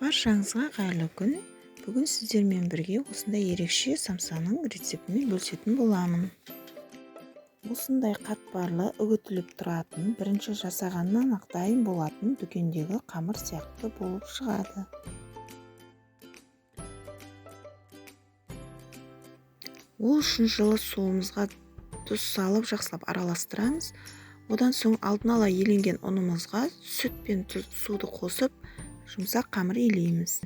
Баршаңызға қайырлы күн. Бүгін сіздермен бірге осындай ерекше самсаның рецептімен бөлісетін боламын. Осындай қатпарлы, үгітіліп тұратын, бірінші жасағаннан ақ дайын болатын дүкендегі қамыр сияқты болып шығады. Ол үшін жылы суымызға тұз салып жақсылап араластырамыз. Одан соң алдын ала еленген ұнымызға сүт пен тұз, суды қосып, жұмсақ қамыр илейміз.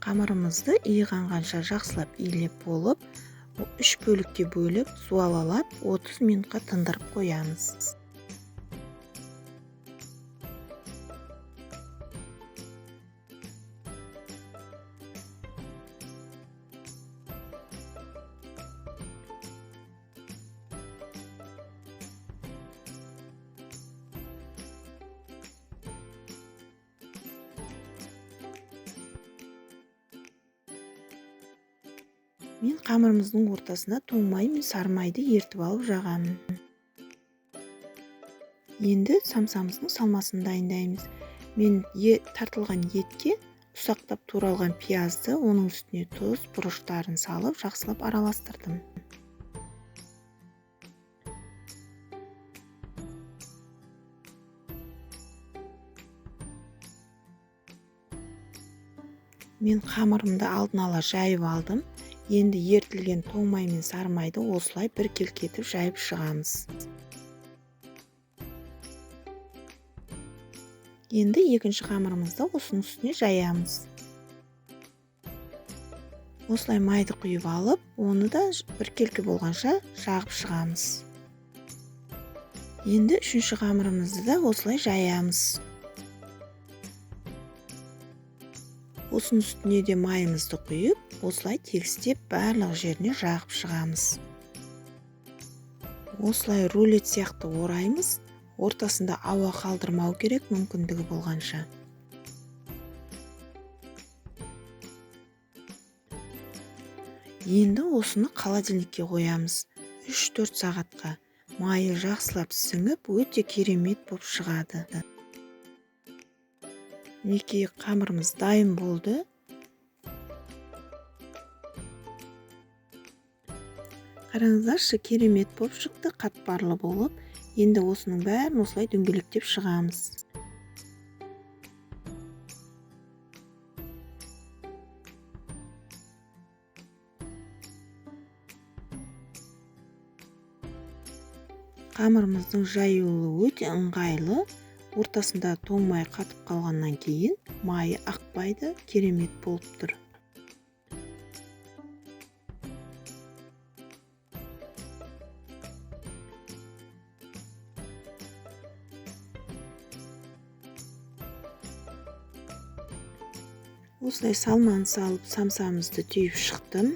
Қамырымызды иғанғанша жақсылап илеп болып, 3 бөлікке бөліп, суалалап 30 минутқа тындырып қоямыз. Мен қамырымыздың ортасына тоң май мен сары майды ертіп алып жағамын. Енді самсамыздың салмасын дайындаймыз. Мен тартылған етке ұсақтап туралған пиязды, оның үстіне тұз, бұрыштарын салып жақсылап араластырдым. Мен қамырымды алдын ала жайып алдым. Енді ертілген тоң май мен сары майды осылай бір келкетіп жайып шығамыз. Енді екінші қамырымызды осының үстіне жаямыз. Осылай майды құйып алып, оны да бір келкі болғанша жағып шығамыз. Енді үшінші қамырымызды да осылай жаямыз. Осының үстіне де майымызды құйып, осылай тегістеп барлық жеріне жағып шығамыз. Осылай рулет сияқты ораймыз. Ортасында ауа қалдырмау керек, мүмкіндігі болғанша. Енді осыны холодильникке қоямыз. 3-4 сағатқа. Майы жақсылап сіңіп, өте керемет болып шығады. Мінекей қамырымыз дайын болды. Қараңыздаршы, керемет болып шықты, қатпарлы болып. Енді осының бәрін осылай дөңгелектеп шығамыз. Қамырымыздың жаюлы өте ыңғайлы. Ортасында тоң май қатып қалғаннан кейін майы ақпайды, керемет болып тұр. Осылай салманы салып, самсамызды түйіп шықтым.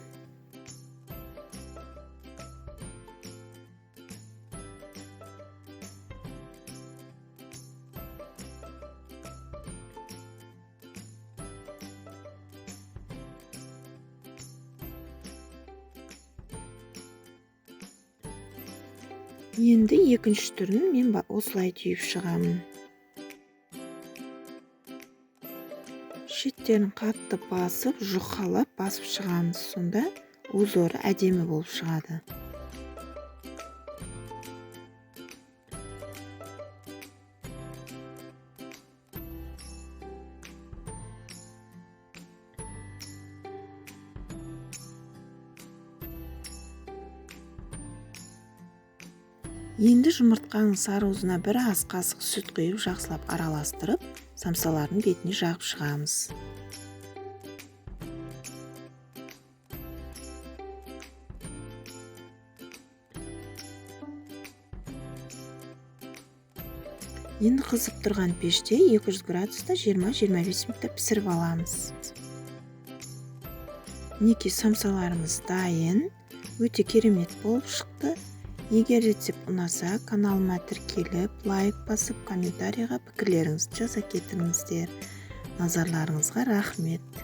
Енді екінші түрін мен осылай түйіп шығамын. Шеттерін қатты басып, жұқалап басып шығамыз. Сонда узоры әдемі болып шығады. Енді жұмыртқаның сары уызына бір ас қасық сүт құйып жақсылап араластырып, самсалардың бетіне жағып шығамыз. Енді қызып тұрған пеште 200 градуста 20-25 минутта пісіріп аламыз. Мінекей самсаларымыз дайын, өте керемет болып шықты. Егер рецепт ұнаса, каналыма тіркеліп, лайк басып, комментарийға пікірлеріңізді жаза кетіңіздер. Назарларыңызға рахмет.